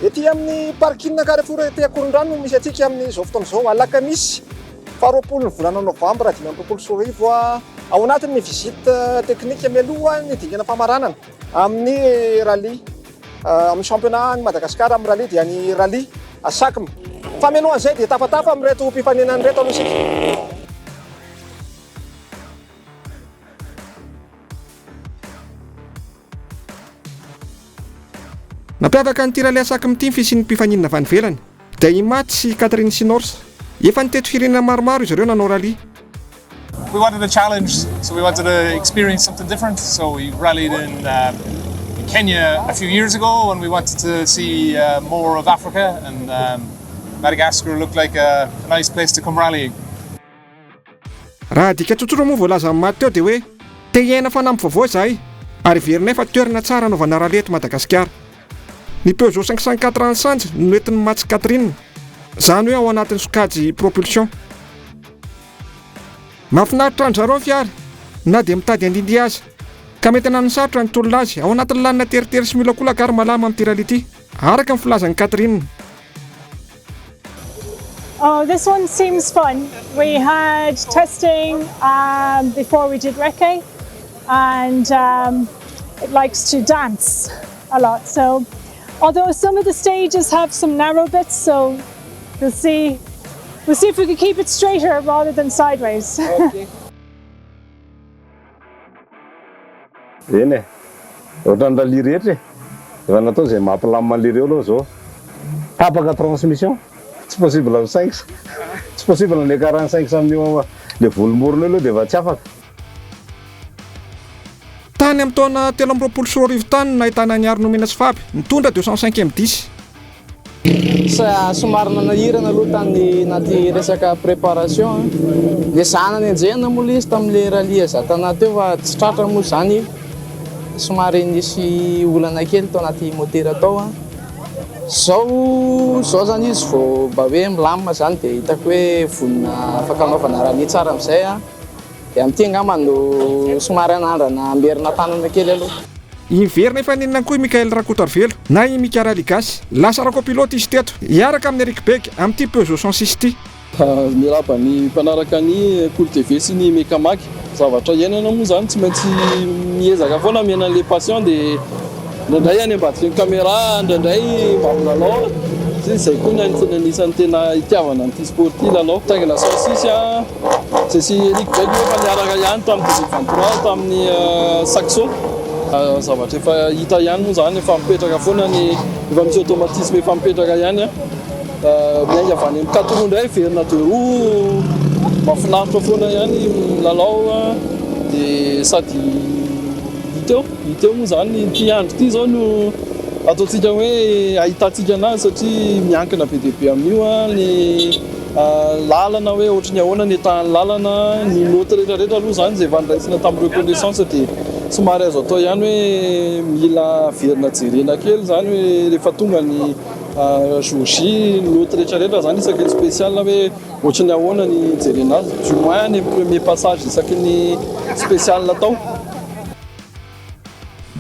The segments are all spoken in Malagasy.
Ety amin'ny parking Carrefour ety Ankorondrano no misy antsika amin'izao fotoana izao, alakamisy faharoapolo ny volana novambra 2025, ao anatin'ny visite technique mialoha ny dingana famaranana amin'ny rallye amin'ny championnat ny Madagasikara amin'ny rallye dia ny rallye Asacm. Fa mialohan'izay dia tafatafa amin'ireto mpifaninana ireto aloha isika. Nampiavaka an'ity Rallye Asacm ity ny fisian'ny mpifaninana avy any ivelany, dia i Matt sy i Catherine Sinors. Efa nitety firenena maromaro izy ireo nanao rallye. We wanted a challenge, so we wanted to experience something different. So we rallied in, um, in Kenya a few years ago, and we wanted to see uh, more of Africa. And um, Madagascar looked like a, a nice place to come rallying. Raha adika tsotsotra moa voalazan'i Matt teo dia hoe te hiaina fanamby vaovao izahay ary heverinay fa toerana tsara hanaovana rallye eto Madagasikara. Ny Peugeot 504 an'i Sanjy no nentin'i Matt sy Catherine, izany hoe ao anatin'ny sokajy propulsion. Mahafinaritra an-dry zareo ny fiara na dia mitady handindihy aza, ka mety hananosarotra ny tolona azy ao anatin'ny lalana teritery sy miolakolaka ary malama amin'ity rallye ity, araka ny filazan'i Catherine. Oh, this one seems fun. We had testing um, before we did recce, and um, it likes to dance a lot. So, although some of the stages have some narrow bits, so we'll see. We'll see if we can keep it straighter rather than sideways. Okay. Eny e! Ohatran'ny rallye rehetra e! Efa natao izay mampilamina an'lereo aloha izao. Tapaka transmission, tsy possible ny cinq, tsy possible ny hiakaran'ny cinq amin'io le volomborona io aloha dia efa tsy afaka. Tany amin'ny taona 2023 tany no nahitana an'i Hary Nomena sy Faby nitondra 205 M10. Somary nanahirana aloha tany anaty resaka préparation. Nezahana nenjehina moa ilay izy tamin'ilay rallye Azatana teo fa tsy tratra moa izany. Somary nisy olana kely tao anaty motera tao. Izao izao izany izy vao mba hoe milamina izany dia hitako hoe vonona afaka hanaovana rallye tsara amin'izay. Dia amin'ity angamba no somary hanandrana hamerina tanana kely aloha. Hiverina hifaninana koa i Mickaël Rakotoarivelo na i Mika Rally Gasy. Lasa Rakopilote izy teto, hiaraka amin'i Eric Beg amin'ity Peugeot 106 ity. Miarahaba ny mpanaraka ny Kolo TV sy ny Mecamag. Zavatra iainana moa izany tsy maintsy miezaka foana miaina an'ilay passion dia indraindray any ambadiky ny caméra, indraindray mba milalao. Satria izay koa ny anisan'ny tena itiavana an'ity sport ity, lalao. Mitaingina 106 aho. Zay sy Eric Beg moa efa niaraka ihany tamin'ny 2023 tamin'ny Saxo. Zavatra efa hita ihany moa izany, efa mipetraka foana ny, efa misy automatisme efa mipetraka ihany an. Miainga avy any amin'ny quatre roues indray hiverina deux roues, mahafinaritra foana ihany milalao dia sady hita eo, hita eo moa izany ity andro ity izao no ataontsika hoe ahitantsika anazy satria miankina be dia be amin'io ny Lalana hoe ohatry ny ahoana ny état ny lalana, ny note rehetra rehetra aloha izany izay efa noraisina tamin'ny reconnaissance dia somary azo atao ihany hoe mila averina jerena kely izany hoe rehefa tonga ny jour J ny note rehetra rehetra izany isaky ny spécial hoe ohatry ny ahoana ny hijerena azy du moins any amin'ny premier passage isaky ny spécial atao.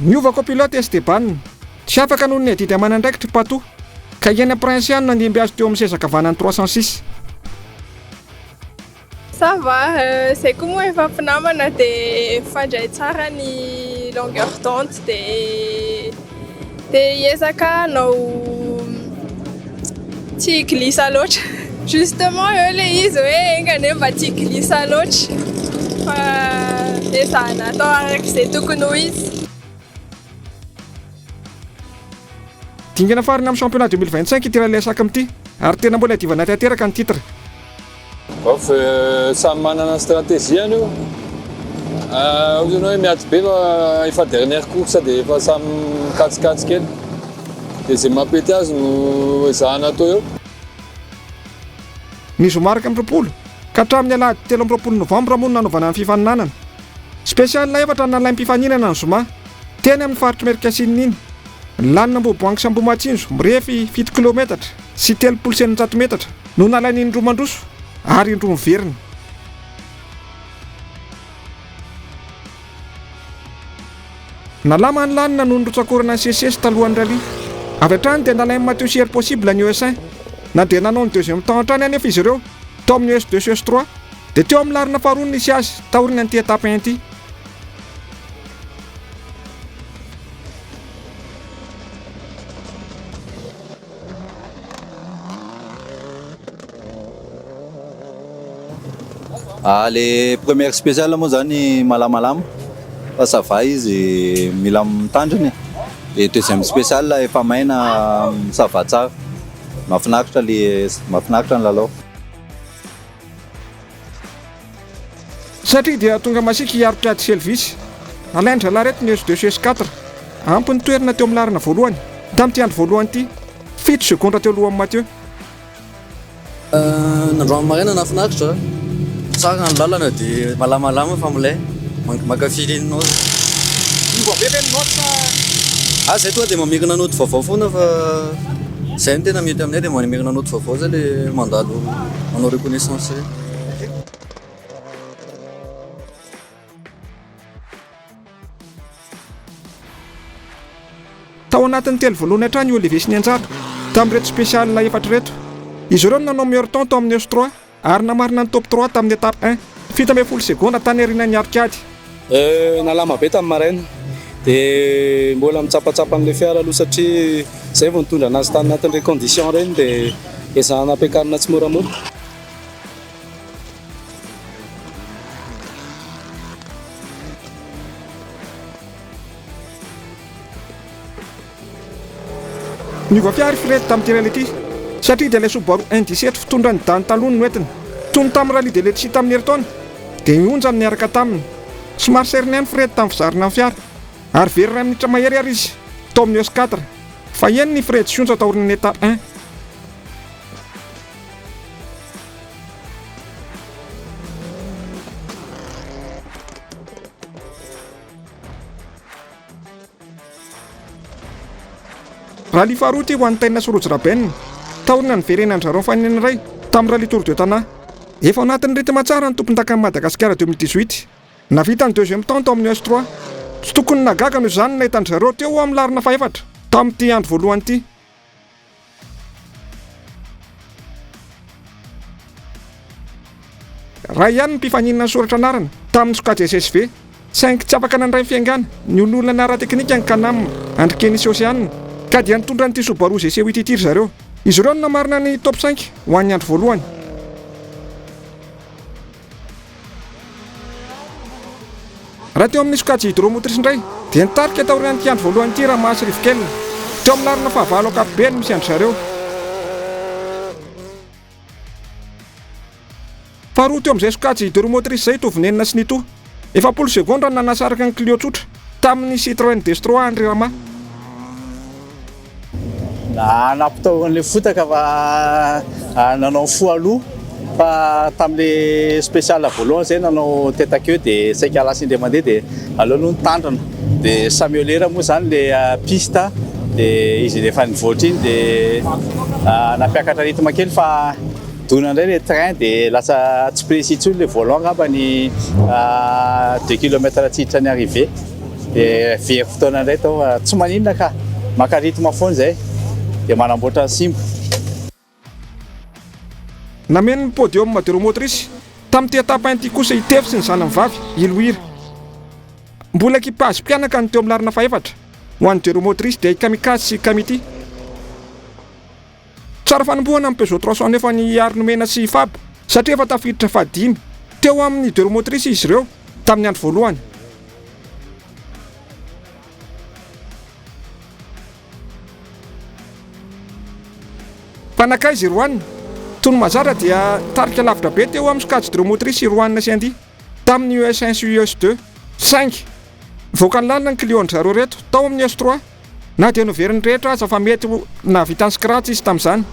Niova copilote Esteban. Tsy afaka noho ny adidy aman'andraikitry Patou, ka i Aina Prince ihany no nandimby azy teo amin'ny seza ankavanan'ny 306. Ça va, zay koa moa efa mpinamana dia mifandray tsara ny longueur d'onde dia dia hiezaka hanao tsy hi-glisse loatra. Justement eo ilay izy hoe enga anie mba tsy hi-glisse loatra fa ezahana atao araka izay tokony ho izy. Dingana farany amin'ny championnat 2025 ity Rallye Asakm ity ary tena mbola iadivana tanteraka ny titre. Bof, samy manana ny stratégie-ny io. Ohatran'ny hoe miady be fa efa dernière course dia efa samy mikatsikatry kely. Dia izay mampety azy no ezahana atao eo. Ny zoma 21 ka hatramin'ny alahady 23 novambra moa no nanaovana ny fifaninanana. Spécial efatra no nalaim-pifaninana ny zoma, teny amin'ny faritr'i Merikasinina iny. Ny lalana Ambohiboahangy sy Ambohimatsinjo, mirefy fito kilaometatra sy 630 metatra no nalaina indroa mandroso ary indroa miverina. Nalama ny lalana noho ny rotsak'orana nisesisesy talohan'ny rallye. Avy hatrany dia nalain'i Mathieu sy Hery Possible ny ES1. Na dia nanao ny deuxième temps hatrany anefa izy ireo tao amin'ny ES2 sy ES3 dia teo amin'ny laharana faharoa no nisy azy taorian'ity étape 1 ity. Ah, le première spéciale moa zany malamalama fa ça va izy mila mitandrina e. Le deuxième spéciale efa maina ça va tsara. Mahafinaritra le mahafinaritra ny lalao. Satria dia tonga masiaka i Arcade sy Elvis. Nalain-dry zalahy ireto ny S2 sy S4. Ampy ny toerana teo amin'ny laharana voalohany, tamin'ity andro voalohany ity. Fito segondra teo alohan'i Mathieu. Nandroany maraina nahafinaritra, tsara ny lalana dia malamalama fa milay, mankafy iny note. Miova be ve ny note sa? Ah zay tonga dia mamerina note vaovao foana fa zay no tena mety aminay dia mamerina note vaovao zay le mandalo manao reconnaissance zay. Tao anatin'ny telo voalohany hatrany i Olivier sy ny Anjara, tamin'ireto spécial efatra ireto. Izy ireo no nanao meilleur temps tao amin'ny S3 ary namarina ny top trois tamin'ny étape un, 17 segondra tany aorianan'ny Arcade. Nalama be tamin'ny maraina dia mbola mitsapatsapa an'ilay fiara aloha satria izay vao nitondra anazy tany anatin'ireny condition ireny dia ezahana ampiakarina tsimoramora. Niova fiara i Fred tamin'ity rallye ity satria dia ilay Subaru 1.17 fitondran'i Dany taloha no noentiny. Toy ny tamin'ny Rallye de Letchie tamin'ny herintaona dia i Onja no niaraka taminy. Somary seriny ihany Fred tamin'ny fizarana ny fiara ary very iray minitra mahery ary izy tao amin'ny S4. Fa henony i Fred sy Onja taorian'ny étape un. Rallye faharoa ity ho an'i Taina sy Rojo Raben, taoriana niverenan-dry zareo nifaninana indray tamin'ny Rallye Tour de Tana. Efa ao anatin'ny rythme tsara ny tompondakan'i Madagasikara 2018. Nahavita ny deuxième temps tao amin'ny S3. Tsy tokony nahagaga noho izany ny nahitan-dry zareo teo amin'ny laharana fahefatra tamin'ity andro voalohany ity. Iray ihany ny mpifaninana nisoratra anarana tamin'ny sokajy SSV, saingy tsy afaka nandray ny fiaingàna ny olana ara-teknika ny Canam, Andry Kenny sy Océane, ka dia nitondra an'ity Subaru GC8 ity ry zareo. Izy ireo no namarina ny top cinq ho an'ny andro voalohany. Raha teo amin'ny sokajy hydromotrice indray dia nitarika taorian'ity andro voalohany ity Ramaha sy Rivokel. Teo amin'ny laharana fahavalo ankapobeny misy an-dry zareo. Faharoa teo amin'izay sokajy hydromotrice izay i Tovonenina sy Nito. 40 segondra no nanasaraka ny Clio tsotra tamin'ny Citroën DS3 an-dry Ramaha. Nampitahorana ilay fotaka fa nanao ny fo aloha fa tamin'ilay spécial voalohany izay nanao tête à queue dia saika lasa indray mandeha dia aleo aloha nitandrina dia samy Euler moa izany ilay piste dia izy rehefa nivoatra iny dia nampiakatra rythme kely fa dona indray ilay train dia lasa tsy précis intsony ilay volant angamba ny deux kilomètres tsy hiditra ny arrivée. Dia very fotoana indray tao fa tsy maninona ka, maka rythme foana izay dia manamboatra ny simba. Nameno ny podium de roue motrice tamin'ity étape un ity kosa i Tefy sy ny zanany vavy, i Loira. Mbola ekipazy mpianaka no teo amin'ny laharana fahefatra. Ho an'ny deux roues motrices dia i Kamikaze sy i Kamity. Tsara fanombohana ny Peugeot 309 an'i Harinomena sy i Fab satria efa tafiditra fahadimy teo amin'ny deux roues motrices izy ireo tamin'ny andro voalohany. Fa nankaiza i Roanne? Toy ny mahazatra dia nitarika lavitra be teo amin'ny sokajy deux roues motrices i Roanne sy Andy tamin'ny US 1 sy US 2. Saingy, nivoaka ny lalana ny client-dry zareo ireto tao amin'ny US 3. Na dia noverin'ny rehetra aza fa mety ho nahavita ny scratch izy tamin'izany.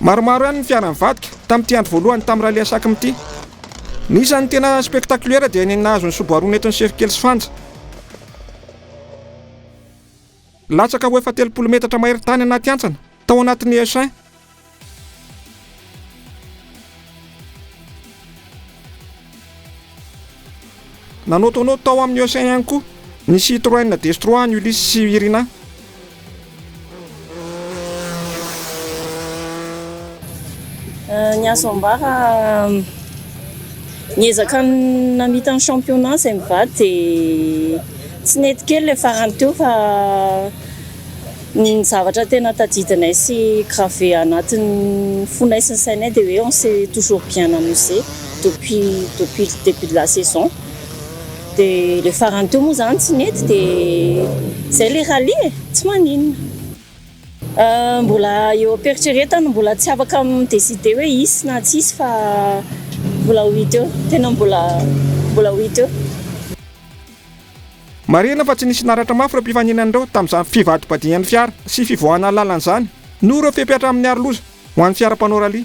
Maromaro ihany ny fiara nivadika tamin'ity andro voalohany tamin'ny Rallye Asacm ity. Ny isan'ny tena spectaculaire dia ny nahazo ny Subaru nentin'i Sefo Kely sy Fanja. Latsaka ho efa 30 metatra mahery tany anaty hantsana tao anatin'ny S1. Nanao tonneau tao amin'ny EC ihany koa ny Citroën DS3 an'i Ulysse sy Irina. Ny azo ambara, niezaka namita ny championnat izay mivady dia tsy nety kely ilay farany teo fa ny zavatra tena tadidinay sy gravé anatin'ny fonay sy ny sainay dia hoe on s'est toujours bien amusé depuis depuis le début de la saison dia ilay farany teo moa izany tsy nety dia izay ilay rallye e, tsy maninona. Mbola eo am-pieritreretana, mbola tsy afaka mi-decider hoe hisy na tsy hisy fa mbola ho hita eo, tena mbola mbola ho hita eo. Marihina fa tsy nisy naratra mafy ireo mpifaninana ireo tamin'izany fivadibadihan'ny fiara sy fivoahana lalana izany noho ireo fepetra amin'ny aro loza ho an'ny fiara mpanao rallye.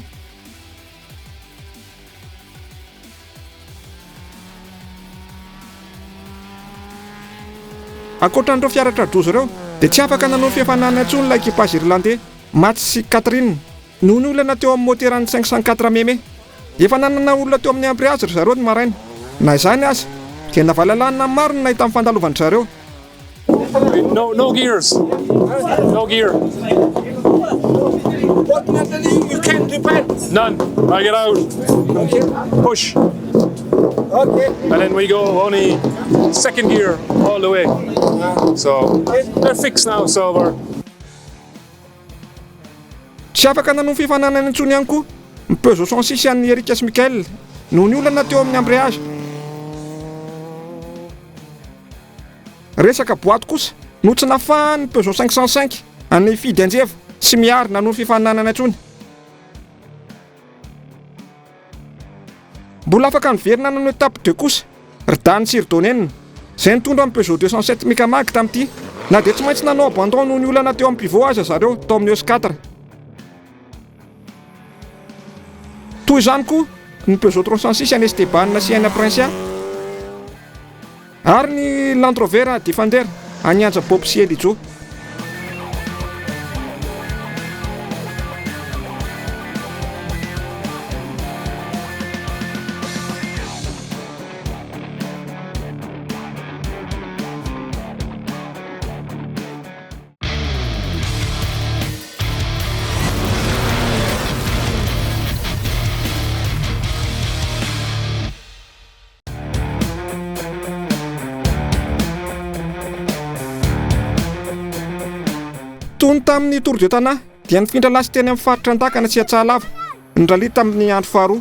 Ankoatra an'ireo fiara tra-doza ireo dia tsy afaka nanao fihafanana intsony ilay ekipazy Irlandey, Mats sy Katrin, noho ny olana teo amin'ny moteran'ny 504 Meme. Efa nanana olona teo amin'ny embrayage ry zareo ny maraina. Na izany aza dia navalalanina maro ny nahita ny fandalovan-dry zareo. No, no gears. No gear. What Natalie, you can depend. None. I get out. Push. Okay. And then we go only second gear all the way. So they're fixed now, so we're Tsy afaka nanao fifaninanana intsony ihany koa ny Peugeot 106 an'i Eric sy Mickaël noho ny olana teo amin'ny embrayage. Resaka boaty kosa no tsy nafahan'ny Peugeot 505 an'i Fidy Anjeva sy Mihary nanohy fifaninanana intsony. Mbola afaka niverina nanao étape deux kosa ry Dany sy ry Donena izay nitondra ny Peugeot 207 Micamag tamin'ity na dia tsy maintsy nanao abandon noho ny olana teo amin'ny pivot aza zareo tao amin'ny ES4. Toy izany koa ny Peugeot 306 an'i Esteban sy Aina Princia. Ary ny Land Rover Defender an'i Anja Bob sy Elijo. Tony tamin'ny Tour de Tana dia nifindra lasy teny amin'ny faritra Andakana sy Antsahalava ny rallye tamin'ny andro faharoa.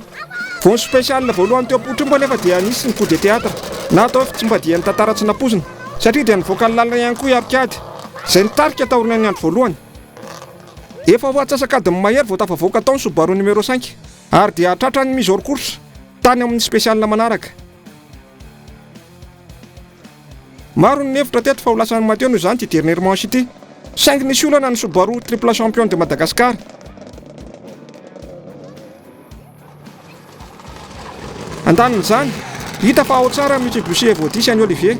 Vao ny spécial voalohany teo Ampohitromba anefa dia nisy ny coup de théâtre na atao hoe fitsimbadihan'ny tantara tsy nampoizina satria dia nivoaka ny lalana ihany koa i Arikady izay nitarika taorian'ny andro voalohany. Efa ho antsasak'adiny mahery vao tafavoaka tao ny Subaru numéro cinq ary dia tratra ny mise hors course tany amin'ny spécial manaraka. Maro ny nihevitra teto fa ho lasan'i Mathieu noho izany ity dernière manche ity. Saingy nisy olana ny Subaru triple champion de Madagascar. Andanin'izany, hita fa ao tsara ny Mitsubishi Evo 10 an'i Olivier.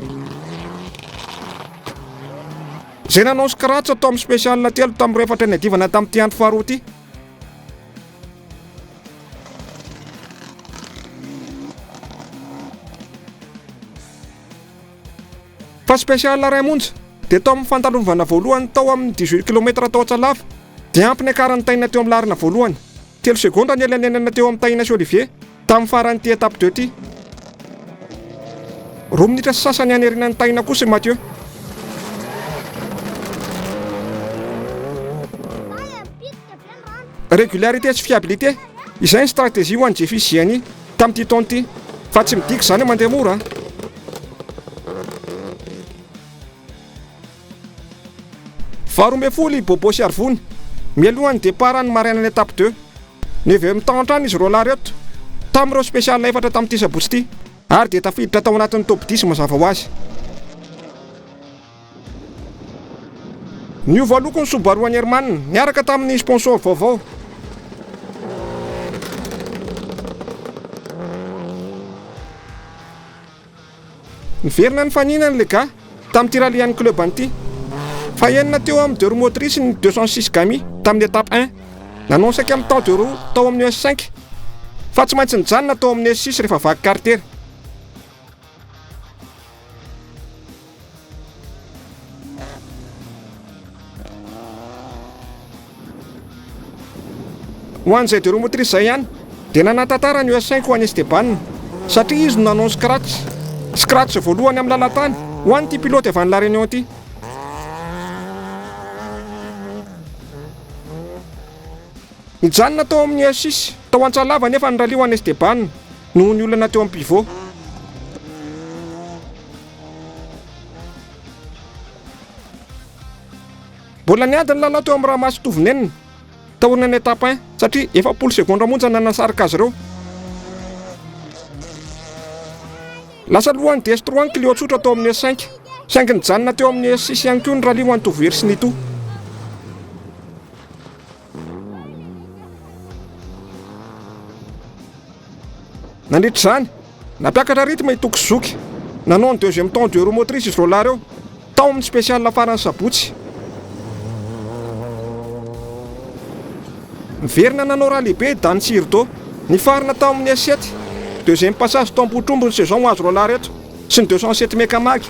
Izay nanao scratch tao amin'ny spécial telo tamin'ireo efatra niadivana tamin'ity andro faharoa ity. Fa spécial iray monja dia tao amin'ny fandalovana voalohany tao amin'ny 18 kilomètre tao Antsalava dia ampy niakaran'i Taina teo amin'ny laharana voalohany. Telo segondra ny elanelana teo amin'i Taina sy Olivier tamin'ny faran'ity étape deux ity. Roa minitra sy sasany any aorianan'i Taina kosa i Mathieu. Régularité sy fiabilité, izay ny stratégie ho an'i Jeffy sy Gianni tamin'ity taona ity, fa tsy midika izany hoe mandeha mora an! 18 i Bobo sy Arivony, mialohan'ny départ ny marainan'ny étape deux. Neuvième temps hatrany izy roalahy ireto tamin'ireo spécial efatra tamin'ity sabotsy ity ary dia tafiditra tao anatin'ny top dix mazava ho azy. Niova loko ny Subaru an'i Herman niaraka tamin'ny sponsor vaovao. Niverina nifaninana ny Lega tamin'ity rallye an'ny club ity. Fahenina teo amin'ny deux roues motrices ny 206 Gami tamin'ny étape un. Nanao ny cinquième temps deux roues tao amin'ny S5 fa tsy maintsy nijanona tao amin'ny S6 rehefa vaky carter. Ho an'izay deux roues motrices izay ihany dia nanatantara ny ES5 ho an'i Esteban satria izy no nanao ny scratch. Scratch voalohany amin'ny lalan-tany ho an'ity pilote avy any La Réunion ity. Nijanona tao amin'ny ES6 tao Antsahalava anefa ny rallye ho an'i Esteban noho ny olana teo amin'ny pivot. Mbola niady ny lalao teo amin'ny Rama sy Tovonenina taorian'ny étape un satria 40 segondra monja no nanasaraka azy ireo. Lasa alohan'ny DS trois ny Clio tsotra tao amin'ny S cinq, saingy nijanona teo amin'ny S six ihany koa ny rallye ho an'i Tovohery sy Nito. Nandritra izany, nampiakatra rythme i Toky sy Zoky. Nanao ny deuxième temps deux roues motrices izy roalahy ireo, tao amin'ny spécial faran'ny sabotsy. Niverina nanao rallye be i Dany sy i Rdo. Nifarana tao amin'ny S7, deuxième passage tao Ambohitromby ny saison ho azy roalahy ireto, sy ny 207 Mecamag,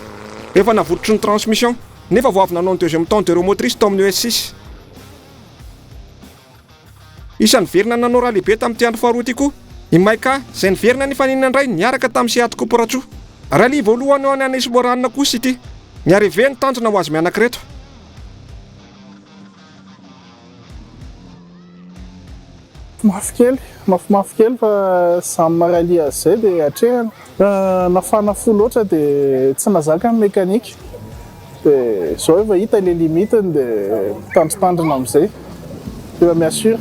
rehefa navototry ny transmission, nefa vao avy nanao ny deuxième temps deux roues motrices tao amin'ny ES6. Isan'ny niverina nanao rallye be tamin'ity andro faharoa ity koa i Maika izay niverina nifaninana indray niaraka tamin'ny Seat Coupe Ratsoa. Rallye voalohany ho an'i Anis Moran kosa ity. Ny arrivée no tanjona ho azy mianaka ireto. Mafy kely, mafimafy kely fa samy mi-rallye azy izay dia atrehina. Nafana fo loatra dia tsy nazaka ny mécanique. Dia izao efa hita ilay limite-ny dia mitandrintandrina amin'izay. Efa mi-assure.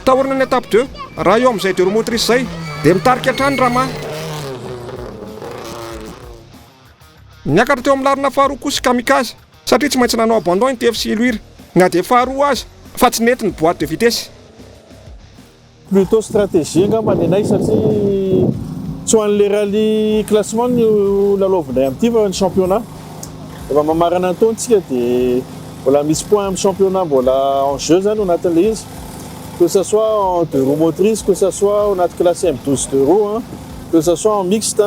Taorian'ny étape deux, raha eo amin'izay deux roues motrices izay dia mitarika hatrany Rama. Niakatra teo amin'ny laharana faharoa kosa i Kamikaze satria tsy maintsy nanao abandon i TFC Iloira na dia faharoa aza fa tsy nety ny boite de vitesse. Plutôt stratégie angamba ny anay satria tsy ho an'ilay rallye classement no lalaovinay amin'ity fa ny championnat. Efa mamarana ny taona isika dia mbola misy point amin'ny championnat mbola en jeu izany ao anatin'ilay izy. Que ça soit en deux roues motrices, que ça soit ao anaty classe M12 deux roues, que ça soit en mixte.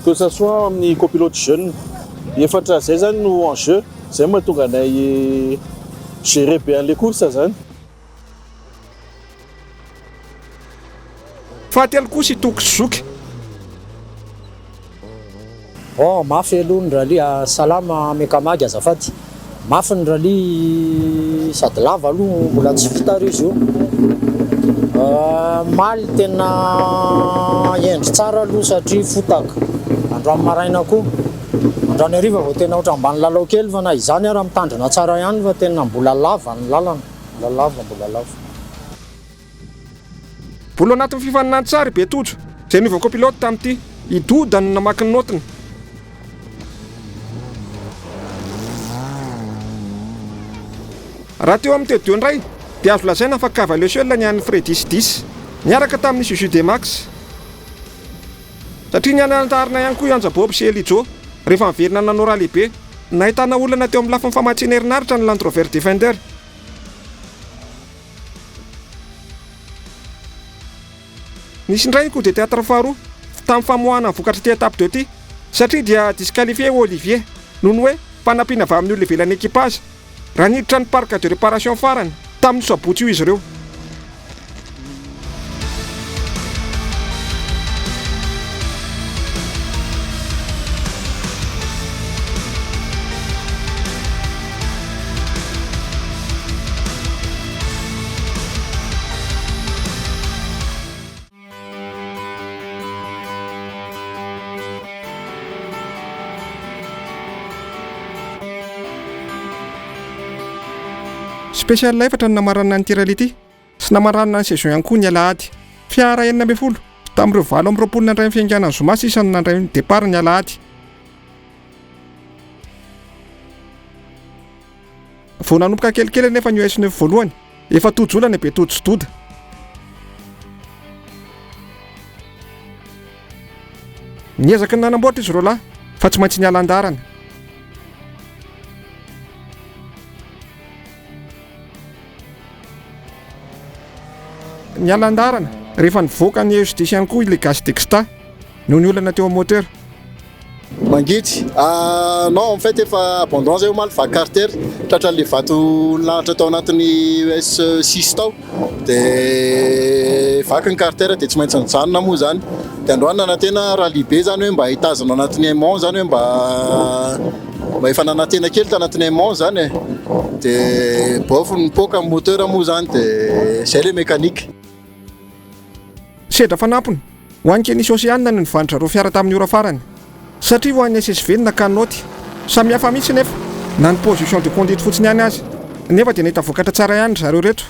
Que ça soit amin'ny copilote jeune. Efatra zay zany no en jeu, zay no mahatonga anay gérer be an'le course zany. Fahatelo kosa i Toky sy Zoky. Oh mafy aloha ny rallye ah, salama Mecamag azafady. Mafy ny rallye sady lava aloha mbola tsy vita ary izy io. Omaly tena hendry tsara aloha satria fotaka. Androany maraina koa. Androany hariva vao tena ohatran'ny mba nilalao kely fa na izany ara mitandrina tsara ihany fa tena mbola lava ny lalana. Mbola lava, mbola lava. Mbola ao anatin'ny fifaninantsary i Betojo, izay niova copilote tamin'ity. I Doda no namaky ny naotiny. Raha teo amin'ny T2 indray dia azo lazaina fa cavalier seul ny an'i Freddy sy Dis, niaraka tamin'ny Suzu D-Max. Satria niala-antarina ihany koa i Anja Bob sy Elijo rehefa niverina nanao rallye be. Nahitana olana teo amin'ny lafiny famatsiana herinaratra ny Land Rover Defender. Nisy indray ny coup de théâtre faharoa tamin'ny famoahana ny vokatr'ity étape deux ity satria dia disqualifié Olivier noho ny hoe fanampiana avy amin'ny olona ivelan'ny équipage raha niditra ny parc de réparation farany tamin'io sabotsy io izy ireo. Spécial efatra no namaranana an'ity rallye ity sy namaranana ny saison ihany koa ny alahady. Fiara 16 tamin'ireo 28 nandray ny fiaingàna ny zoma sisa no nandray ny départ ny alahady. Vao nanomboka kelikely anefa ny US9 voalohany, efa tojo olana i Betojo sy Doda. Niezaka ny nanamboatra izy roalahy fa tsy maintsy niala an-dalana. Niala an-dalana rehefa nivoaka ny ES10 ihany koa i Legacy Dexta noho ny olana teo amin'ny moteur. Mangidy. Ah non en fait efa abondant zay omaly vaky carter tratran'le vato nilahatra tao anatin'ny US 6 tao de vaky ny carter de tsy maintsy nijanona moa zany de androany nanantena rallye be zany hoe mba hitazona anatin'ny aimant zany hoe mba mba efa nanantena kely tanatin'ny aimant zany e de bof nipoaka ny moteur moa zany de zay le mécanique. Sedra fanampiny, ho an'i Kenny sy Oceane ny nivahan-dry zareo fiara tamin'ny ora farany, satria ho an'ny SSV ny nakany naoty. Samy hafa mihitsy nefa, na ny position de conduite fotsiny ihany aza. Nefa dia nahita vokatra tsara ihany ry zareo ireto.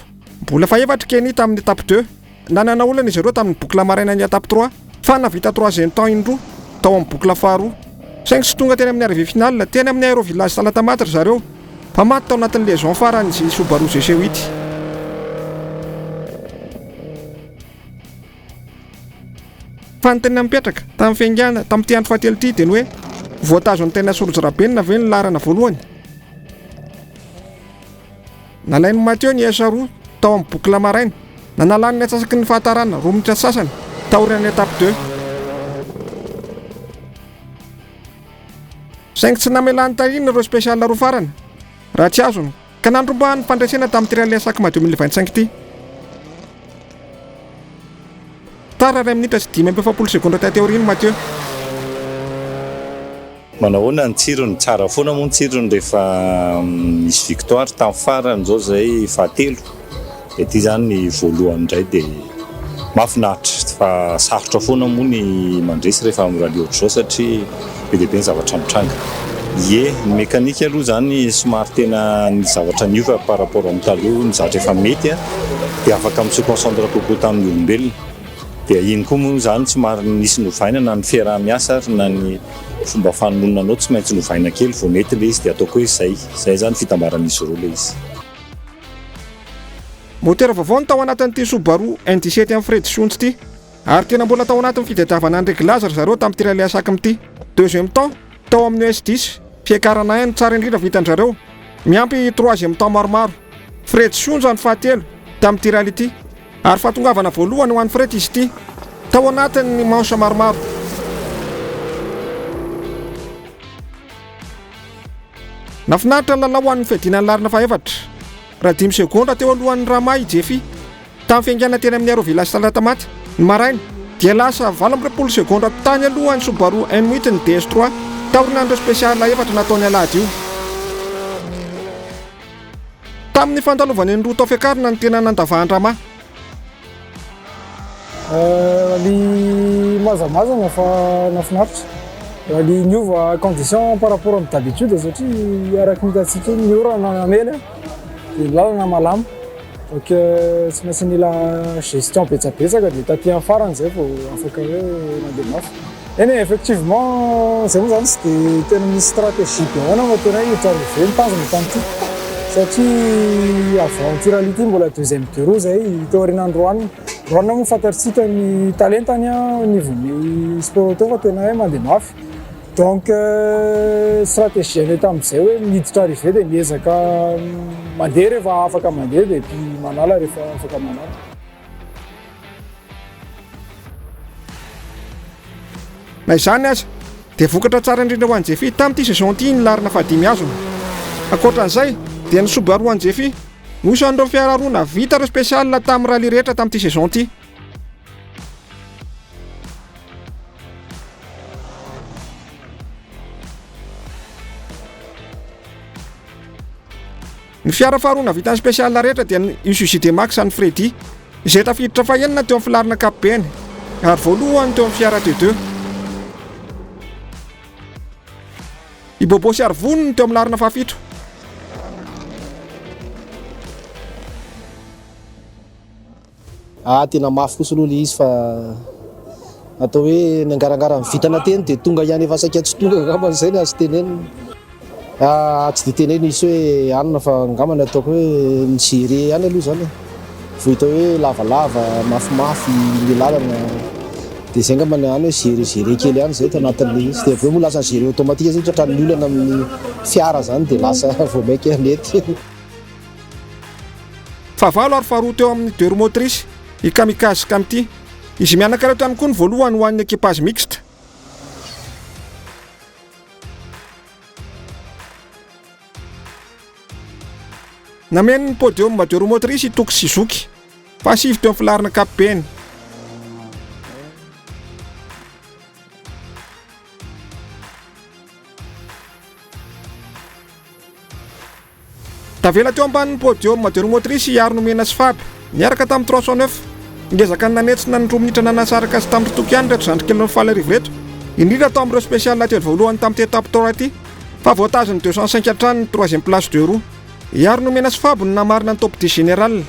Mbola fahefatra i Kenny tamin'ny étape deux. Nanana olana izy ireo tamin'ny boucle marainan'ny étape trois, fa nahavita troisième temps indroa tao amin'ny boucle faharoa. Saingy tsy tonga teny amin'ny arrivée finale, teny amin'ny Aero Village Talatamaty ry zareo. Fa maty tao anatin'ny liaison farany izy Subaru GC8. Fa ny tena mipetraka, tamin'ny fiaingàna, tamin'ity andro fahatelo ity dia ny hoe, voatazon'ny tena Sorojo Rabenina ve ny laharana voalohany? Nalain'i Mathieu ny S roa tao amin'ny boucle maraina, nanalany ny antsasaky ny fahatarana, roa minitra sasany, taorian'ny étape deux. Saingy tsy namelany tahiny ireo spécial roa farany raha tsy azony ka nandrombahany ny fandresena tamin'ity Rallye Sacma 2025 ity. Tara iray minitra sy 45 segondra taty aoriana i Mathieu. Manahoana ny tsirony? Tsara foana moa ny tsirony rehefa misy victoire. Tamin'ny farany izao izay fahatelo dia ity izany ny voalohany indray dia mahafinaritra fa sarotra foana moa ny mandresy rehefa amin'ny rallye ohatr'izao satria be dia be ny zavatra mitranga. Ie, ny mécanique aloha izany somary tena ny zavatra niova par rapport amin'ny taloha, ny zavatra efa mety dia afaka mi-se concentre kokoa tamin'ny olombelona. Dia iny koa moa izany somary nisy novaina na ny fiaraha-miasa ary na ny fomba fanonona anao tsy maintsy novaina kely vao mety ilay izy dia ataoko hoe izay, izay izany fitambaran'izy roa ilay izy. Motera vaovao no tao anatin'ity Subaru N17 an'i Fred sy Ontsy ity ary tena mbola tao anatin'ny fitadiavana ny réglage ry zareo tamin'ity Rallye Asakm ity. Deuxième temps, tao amin'ny ES10, fiakarana un no tsara indrindra vitan-dry zareo, miampy troisième temps maromaro. Fred sy Onja no fahatelo tamin'ity rallye ity. Ary fahatongavana voalohany ho an'i Fret izy ity tao anatin'ny manche maromaro. Nahafinaritra ny lalao ho an'ny fiadiana ny laharana fahefatra, raha dimy segondra teo alohan'ny Rama i Jeffy. Tamin'ny fiaingàna teny amin'ny Aero Village Talatamaty, ny maraina, dia lasa 28 segondra tany alohan'ny Subaru N8 ny DS3, taorian'ireo spécial efatra natao ny alahady io. Tamin'ny fandalovany ny roa tao fiakarana ny tena nandavahan-dRama. Rallye mazamazana fa nahafinaritra. Rallye niova condition par rapport amin'ny d'habitude satria araka ny hitantsika iny ny orana namely dia ny lalana malama. Donc tsy maintsy nila gestion betsabetsaka dia taty amin'ny farany izay vao afaka hoe nandeha mafy. Eny e, effectivement zay moa zany tsy dia tena misy stratégie be ahoana fa tena hoe hiditra arrivée ny tanjona tamin'ity satria avant ity rallye ity mbola deuxième deux roues zay teo aorianan'i Roan. Roan moa fantatsika ny talentany au niveau-n'ny sport auto fa tena hoe mandeha mafy. Donc stratégie anay tamin'izay hoe miditra arrivée dia miezaka mandeha rehefa afaka mandeha dia puis manala rehefa afaka manala. Na izany aza, dia vokatra tsara indrindra ho an'i Jeffy tamin'ity saison ity ny laharana fahadimy azony. Ankoatra an'izay, dia ny Subaru an'i Jeffy no isan'ireo fiara roa nahavita ireo spécial tamin'ny rallye rehetra tamin'ity saison ity. Ny fiara faharoa nahavita ny spécial rehetra dia ny Isuzu D-Max an'i Freddy, izay tafiditra fahenina teo amin'ny filaharana ankapobeny ary voalohany teo amin'ny fiara T2. I Bobo sy Arivony no teo amin'ny laharana fahafito. Ah tena mafy kosa aloha le izy fa atao hoe niangarangara ny vintana teny dia tonga ihany efa saika tsy tonga angamba zay ny azo tenenina. Ah tsy dia tena hoe nisy hoe anona fa angamba ny ataoko hoe ni-gérer ihany aloha zany e. Vao hita hoe lavalava, mafimafy ny lalana dia zay angamba ny any hoe gérer gérer kely ihany zay tao anatin'le izy. Dia avy eo moa lasa gérer automatique zay tratran'ny olana amin'ny fiara zany dia lasa vao mainka nety. Fahavalo ary faharoa teo amin'ny deux roues motrices i Kamikaze sy Kamity. Izy mianaka ireto ihany koa no voalohany ho an'ny équipage mixte. Nameno ny podium deux roues motrices i Toky sy Zoky, fahasivy teo amin'ny filaharana ankapobeny. Tavela teo ambanin'ny podium deux roues motrices i Arno Mena sy Faby, niaraka tamin'ny 309. Niezaka ny nanetsina ny roa minitra nanasaraka azy tamin'ny ry Toky ihany ireto zandrikelin'ny Faly Arivo ireto, indrindra tao amin'ireo spécial telo voalohany tamin'ity étape trois ity, fa voatazon'ny 205 hatrany ny troisième place deux roues. I Arno Mena sy Faby no namarina ny top dix général.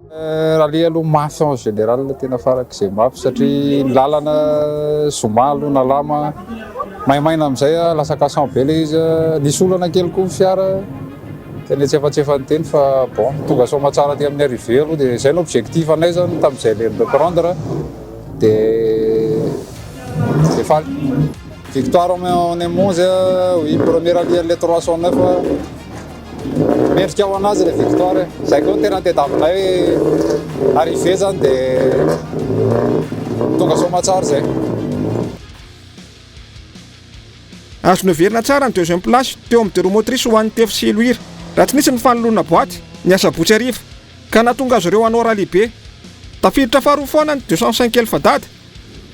Rallye aloha mafy en général tena farak'izay mafy satria ny lalana zoma aloha nalama maimaina amin'izay lasa cassant be ilay izy nisy olana kely koa ny fiara tena etsefatsefany teny fa bon tonga soamatsara aty amin'ny arrivée aloha dia izay no objectif anay zany tamin'izay le reprendre dia dia faly. Victoire en M11 oui premier rallye an'ilay 309 Mendrika ho anazy ilay victoire e. Izay koa no tena tadiavinay hoe arrivée zany dia tonga soamatsara izay. Azo noheverina tsara ny deuxième place teo amin'ny deux roues motrices ho an'ny Tefy sy Eloira raha tsy nisy ny fanoloana boaty ny asabotsy hariva ka nahatonga azy ireo hanao rallye be. Tafiditra faharoa foana ny 205 Elfa Dada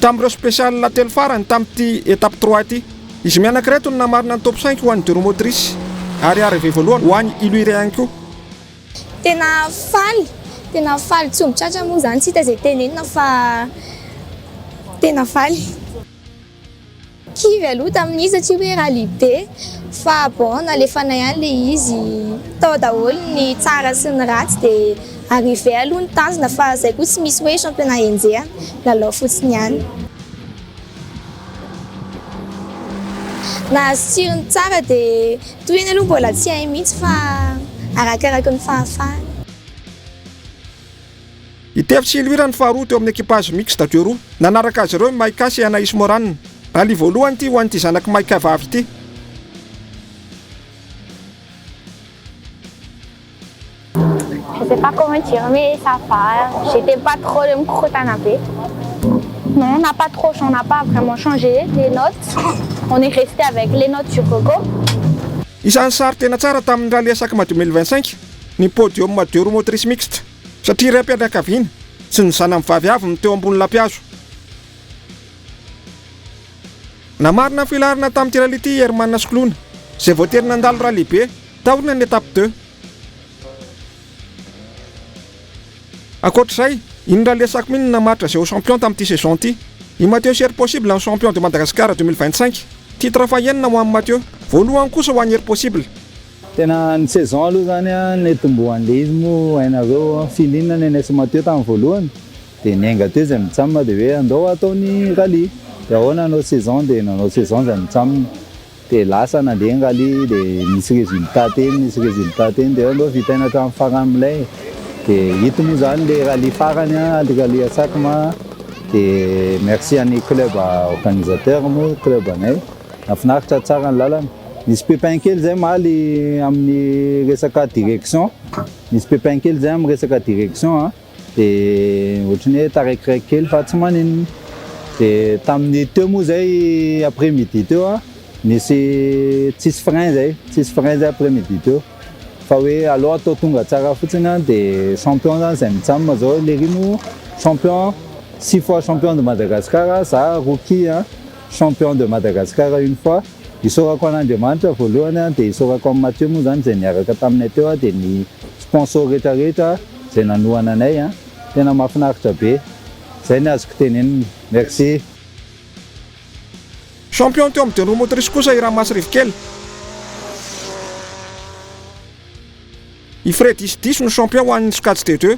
Tamin'ireo spécial telo farany tamin'ity étape trois ity, izy mianaka ireto no namarina ny top cinq ho an'ny deux roues motrices ary arrivée voalohany ho an'i Iloire ihany koa. Tena faly, tena faly tsy omby tratra moa izany, tsy hita izay tenenina fa tena faly. Kivy aloha tamin'izy satria hoe rallye be fa bon nalefanay ihany ilay izy, tao daholo ny tsara sy ny ratsy dia arrivée aloha ny tanjona fa izay koa tsy misy hoe championnat enjehana, lalao fotsiny ihany. Nahazo tsirony tsara dia tohiny aloha mbola tsy hay mihitsy fa arakaraky ny fahafahana. I Tefy sy i Lwira no faharoa teo amin'ny équipage mixte deux roues. Nanaraka azy ireo i Maika sy Anaïs Moran. Rallye voalohany ity ho an'ity zanak'i Maika vavy ity. Je sais pas comment dire mais ça va, j'étais pas trop le mikorontana be. Non, on n'a pas trop, on n'a pas vraiment changé les notes, on est resté avec les notes du reco. Isan'ny sary tena tsara tamin'ny Rallye Sacma 2025 ny podium deux roues motrices mixte. Satria raim-pianakaviana sy ny zanany vavy avy no teo ambony lampihazo. Namarina ny filaharana tamin'ity rallye ity i Herman sy Clown, izay voatery nandalo rallye be taorian'ny étape deux. Ankoatra izay, iny rallye Sacmi no namaritra izay ho champion tamin'ity saison ity. I Mathieu sy Hery Possible no champion de Madagascar 2025. Titre fahenina ho an'i Mathieu, voalohany kosa ho an'i Hery Possible. Tena ny saison aloha zany an, nitomboan'le izy moa hainareo feeling ny anay sy Mathieu tamin'ny voalohany dia niainga teo izay mitsam dia hoe andao atao ny rallye dia ahoana hanao saison dia nanao saison izay mitsam dia lasa nandeha ny rallye dia nisy résultat teny nisy résultat teny dia hoe andao vitaina hatramin'ny farany milay dia ito moa zany le rallye farany an, le rallye Asakma dia merci an'ny club organisateur moa club anay Nahafinaritra tsara ny lalana. Nisy pépin kely zay omaly amin'ny resaka direction. Nisy pépin kely zay amin'ny resaka direction an. Dia ohatran'ny hoe taraikiraiky kely fa tsy maninona. Dia tamin'ny teo moa zay après midi teo an, nisy tsisy frein zay, tsisy frein zay après midi teo. Fa hoe aleo atao tonga tsara fotsiny an, dia champion zany zay mijanona zao lery moa champion, six fois champion de Madagascar, za rookie an. Champion de Madagascar une fois, isaorako an'Andriamanitra voalohany an, dia isaorako an'i Mathieu moa izany izay niaraka taminay teo an, dia ny sponsor rehetra rehetra izay nanohana anay an, tena mahafinaritra be, izay ny azoko tenenina, merci. Champion teo amin'ny deux roues motrices kosa i Ramasy Rivokely. I Freddy sy Diso no champion ho an'ny sokajy D2.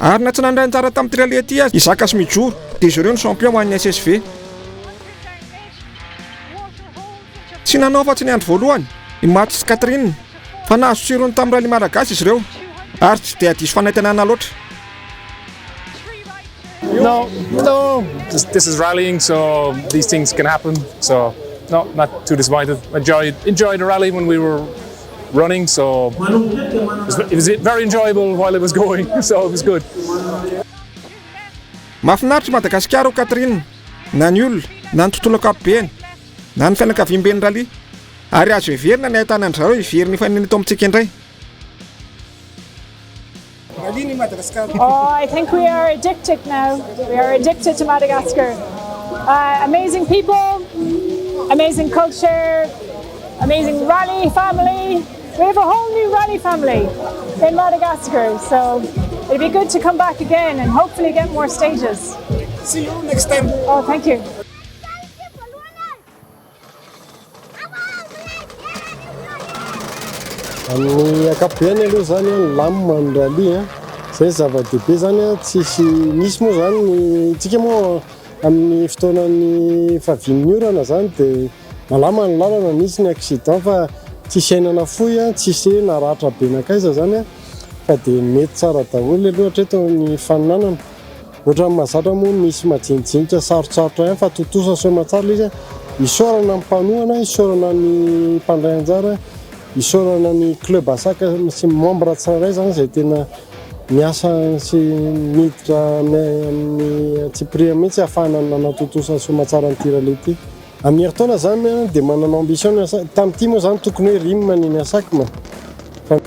Ary na tsy nandray anjara tamin'ity rallye ity aza i Zaka sy Mijoro dia izy ireo no champion ho an'ny SSV. Tsy nanao afa-tsy ny andro voalohany i Maty sy Catherine fa nahazo tsirony tamin'ny rallye malagasy izy ireo ary tsy dia diso fanantenana loatra. No, no, this, this is rallying, so these things can happen. So, no, not too disappointed. Enjoyed, enjoyed the rally when we were running, so it was very enjoyable while it was going, so it was good. Mahafinaritra i Madagasikara hoy Catherine. na ny olona, na ny tontolo ankapobeny, na ny fianakaviamben'ny rallye, ary azo heverina ny ahitana an-dry zareo hiverina hifaninana eto amintsika indray. Rallye ny Madagascar. Oh, I think we are addicted now. We are addicted to Madagascar. Uh, amazing people, amazing culture, amazing rally family. We have a whole new rally family in Madagascar, so it'd be good to come back again and hopefully get more stages. See you next time. Oh, thank you. Amin'ny ankapobeny aloha zany an, milamina ny rallye an, zay ny zava-dehibe zany an, tsisy nisy moa zany ny tsika moa amin'ny fotoanan'ny fahavian'ny orana zany dia malama ny lalana, nisy ny accident fa tsisy aina nafoy an, tsisy hoe naratra be nankaiza zany an, fa dia mety tsara daholo aloha hatreto ny faninanana. Ohatran'ny mahazatra moa misy majinijinika sarotsarotra ihany fa tontosa soamantsara ilay izy a. Isaorana ny mpanohana, isaorana ny mpandray anjara, isaorana ny club ASAC sy ny membre tsirairay izany izay tena miasa sy miditra amin'ny antsipiriany mihitsy ahafahana nanatontosa soamantsara an'ity rallye ity. Amin'ny herintaona izany dia manana ambition ny ASAC, tamin'ity moa izany tokony hoe rim ny ny ASACM fa.